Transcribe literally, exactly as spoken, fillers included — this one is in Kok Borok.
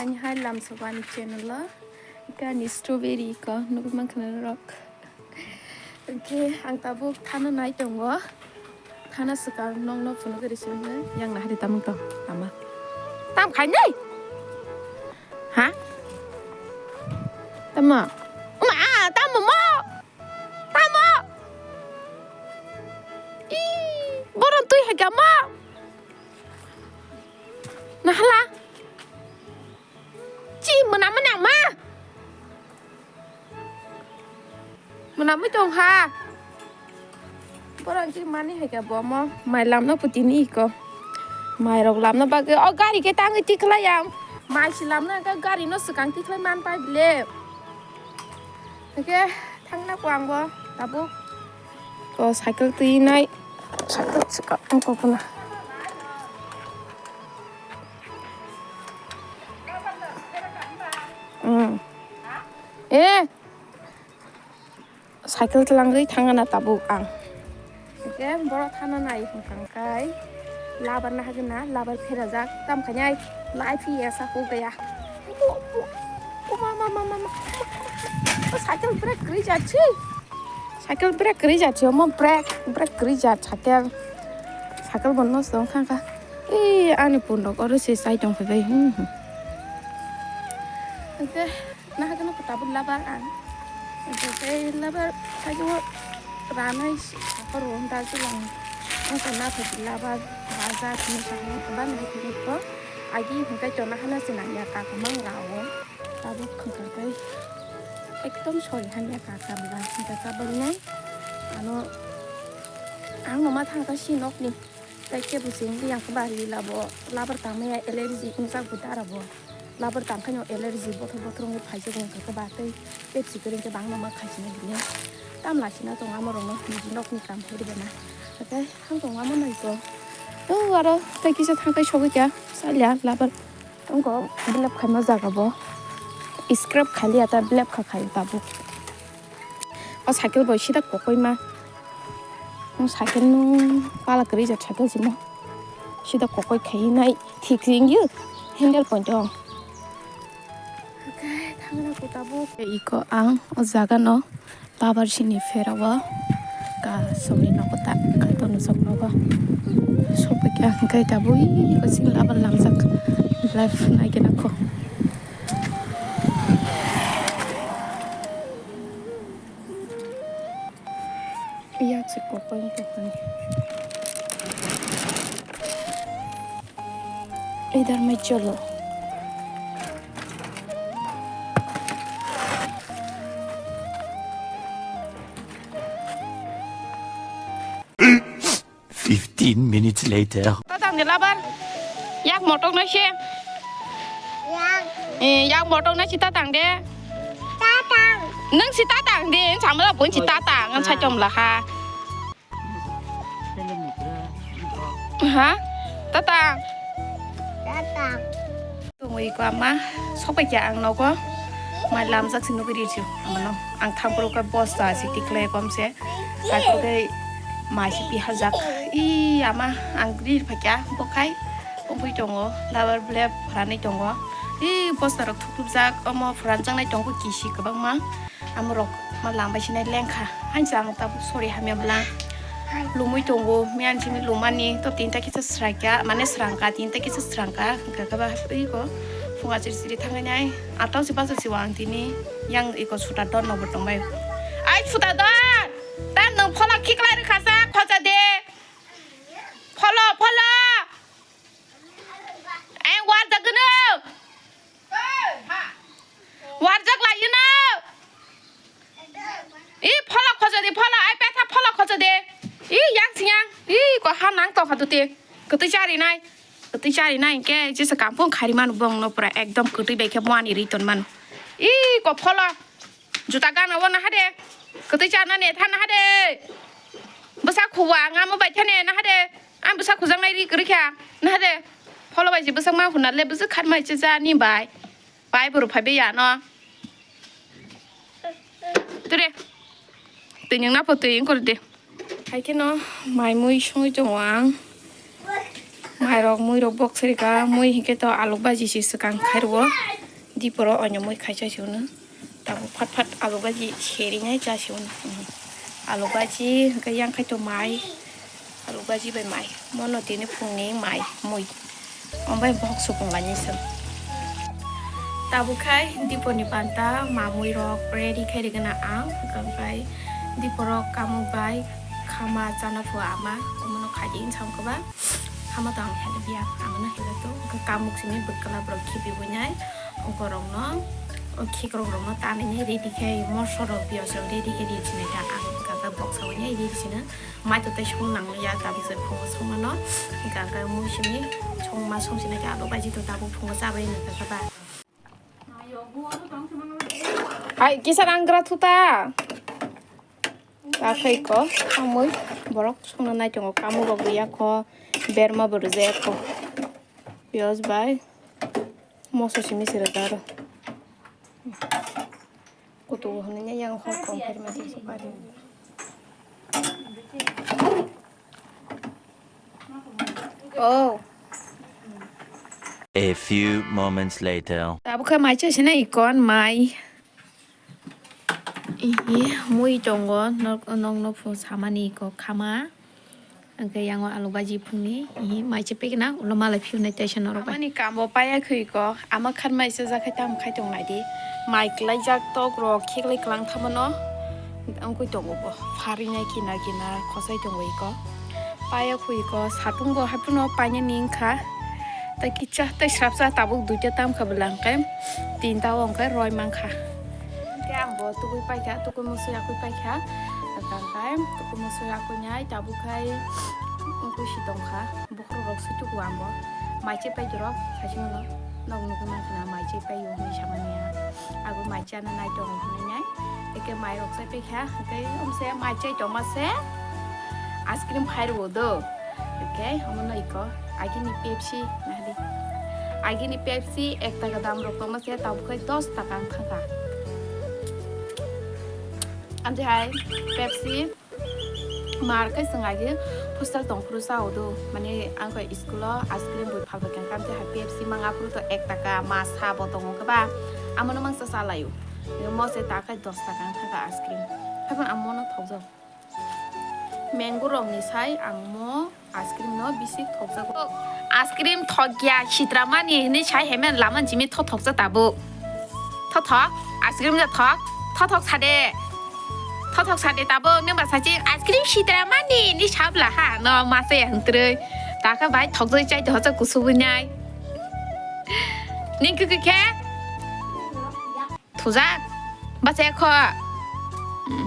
Ani hai lamsok ani channel o. Ika ani strawberry ko nugwi mankha norok. Oke, ang tabuk thana nai tongo. Thana swkang nokno phunugwi rwsong yang nahari tamung tong ama. Tam khainai? Ha? Tamo? Ma, tamo mo? Tamo? Ih, borom twi hai kamo? Nahala? Chi mwnam mwnang ma? Mwnamwi tong ha. Borok chi mani hai khe bo mo mai lamna putini iko. Mai rok lamna bagwi o gari khe tangwi tikhlai ang. Mai si lamna khe gari no swkang tikhlai man pai bile. Hake thangna ko ang bo tabuk. Ko cycle twi nai. Cycle swkang ko kuna. Mm. Eh. Cycle tlangwi thangana tabuk ang. Hake borok thana nai hwnkha kai. Labar nahagena, labar pherajak. Tam khainai lai phi ya sa ko gaya. O ma ma ma ma ma. O cycle brake kwrwi jat si. Cycle brake kwrwi jat si. Omo brake, brake kwrwi jat cycle. Cycle bo nosto wngkha kha. Ee ani pundok oro se chai tong phai bai. Hmm, hmm. Hake. Nahageno kwtabuk labar ang. Tei labar phaio ranai si akorwo dajulang. Ang to nathok labar baja kini sahno kwbang hai kini ko. Agi hwnkhe to nahana se nangya kakamang rao. Tabuk khwkha tei ekdom sori hanya kakam ba hwnkha tabuknai. Ano ang no ma thangkha si nokni. Tei kebo se wngwi yang khe ba lila bo labar tangmaya allergy wngjak bo dara bo. Labar tangkhaino allergy bothor bothor wngwi phaijago wngkha khe ba tei Pepsi kwrwi khe bangma ma khaisina bini. Tam laisina tongo amo rokno niji nokni kam khe rwbana. Tei hang tongo amo naiko. To aro tei kisa thangkhai sogwi kha salya labar. Wngkha blep khaima jaga bo. Scrap khaliya ta blep kha khai tabuk. O cycle bo sida kokoi ma. O cycle no pala kwrwi ja cycle simo. Sida kokoi khai nai thik ring yo handle point o. Hwnkhe thangna ko tabuk. Iko ang o jaga no labar sini phera o kasomni nogo ta kato nusok nogo. Sopikya hwnkhe tabuk iko sini labar lamjak life nai gena ko. Iya, chikokoi tongkha. Idhar mein chalo. Fifteen minutes later. Tatang de labar. Yak motok na se. Yak. Eh, yak motok na si tatang de. Tatang. Nung si tatang de, samala pun si tatang, ngan sa chom la ha. Ha? Tatang. Tatang. Tungwi ko ama sokpai kya ang nogo. Mai lamjak si nugwi ri si amano. Ang thampro ka bosta si tiklai kom se. Thampro ka mai si pihajak. I ama ang ri phakya bokhai. Bongwi tongo. Labar blep phrani tongo. I bosta rok thuklupjak omo phranjaknai tongo kisi kwbangma. Amorok ma lambai sinai lengkha. Hainsa ang tabuk sori hamya bwla. Lumui tongo, miyan simi lumani, to tinta kisa sraika, mane srangka, tinta kisa srangka, hwnkha khe ba iko phunga chiri chiri thangwi nai. Atau si basa si wang tini, yang iko suta don nobo tongbai. Ai suta don! Tam nung phola khiklai rwkha sa, khoja de. Pholo, pholo! Ai warjak gwnw! Warjak lai gwnw! I phola khoja de, phola, ai petha phola khoja de. I yang sing yang. I ko ha nang tong kha dute. Kwtwi chari nai. Kwtwi chari nai hwnkhe jesa kampung khari manu bong no pura ekdom kwtwi bai khe muani ri ton manu. I ko phola. Juta gana o naha de. Kwtwi charna ne tha naha de. Bwsa khuwa ang amo bai thane naha de. Ang bwsa khujaknai ri kwrwi kha. Naha de. Pholo bai je bwsakma huna le bwswk khatmai che ja ni bai. Bai bwrw phai be ya no. Tere. Twi nwng na pho twi wng kor de. Hai kheno mai mui songwi tongo ang. Mairok, muirok bok sirika, mui hinkhe to alu baji si swkang khairwo. Diporo oino mui khaisa siwno. Tabuk phat phat alu baji serinai cha siwno. Alu baji hinkhe yang khai to mai. Alu baji bai mai. Mono tini phungni mai, mui. Ombai bok sukung lainai song. Tabuk khai diponi panta mamui rok ready khai rigana ang. Hinkhe diporo kamuk bai khama chana phu ama. Omono khaidi insang koba. Hama to ang helbia, ang no helto, wngkha kamuk simi bwkla borok khibi winai, ongkorokno, o khikrok rokno tanwi nai ready khai, mosor rok piyaj rok ready khai di chinai ta ang kaka boksa winai ready china, mai to tei song nang ya, tabuk se phungo songmano, kaka mui simi songma song sinai khe abo baji to tabuk phungo chabai nang kaka ba. Hai, kisa rang gra thuta. Akhai ko, amui borok songna nai tongo, kamuk rok riya kho, berma bo rwjak kho. Piyaj bai moso simi se rwjak aro. Kutu hwnwi yang hor kom pherma di se pari. Oh. A few moments later. Tabuk khe mai cha sina ikon mai. Ihi mui tongo, nok, nok, nok phung samani iko khama. Hwnkhe yango alu baji phungni, ihi mai cha pekna, ulo malai phiyunai teisa norok bai. Amani kambo paya khwi iko, ama khan mai cha jakhai tam khai tong lai di. Mai kwlai jak tok rok, khiklai klang thamano. Wngkui tongo bo, pharinai kinar kinar khosai tongo iko. Paya khwi iko, satung bo haiphano painani wngkha. Tei kicha, tei srapsa tabuk duita tamkha bwla hwnkhe, tinta o hwnkhe roi mankha. Hwnkhe ang bo tugui paikha, tugui musui yakui paikha. Hwnkhe tukui musui yakui nai tabuk khai wngkui si tongkha. Bokhorok rok sui tuku ang bo. Mai chai pai dorok, saising no, nok nugui mankha na mai chai pai o hinui samani ya. Abo mai chana nai tongo hinui nai. Eke mai rok chai pai kha, tei omse mai chai tongma se ice cream phai rwo do. Eke omo no iko, agini Pepsi nahdi. Agini Pepsi ek taka dam rok tongma se, tabuk khai dos taka wng kha kha. Amtwi hai Pepsi. Mar khe chwng agi hostel tong phuru cha o do, mane ang khe school o ice cream bui phalbai kha, kamtwi hai Pepsi manga phuru to ek taka ma sa bo tongo khe ba, amo no mangsa cha lai o. Mo se ta khe dos taka wng kha khe ice cream, haphano amo no thokjak. Mango rok ni sai ang mo ice cream no bisi thokjago. Ice cream thok ya, sitra mani hinui sai hemen lama jimi tho thokjak tabuk. Thothok, ice cream ja thok, thothok sade. Thothok sade tabuk, nung ba saching ice cream sitra mani ni sabla ha, no masa ya hwntrwi. Taka bai thokjoi chai dohojak kusubu nai. Ning khe khe? Thujak. Bachai kho. Hmm.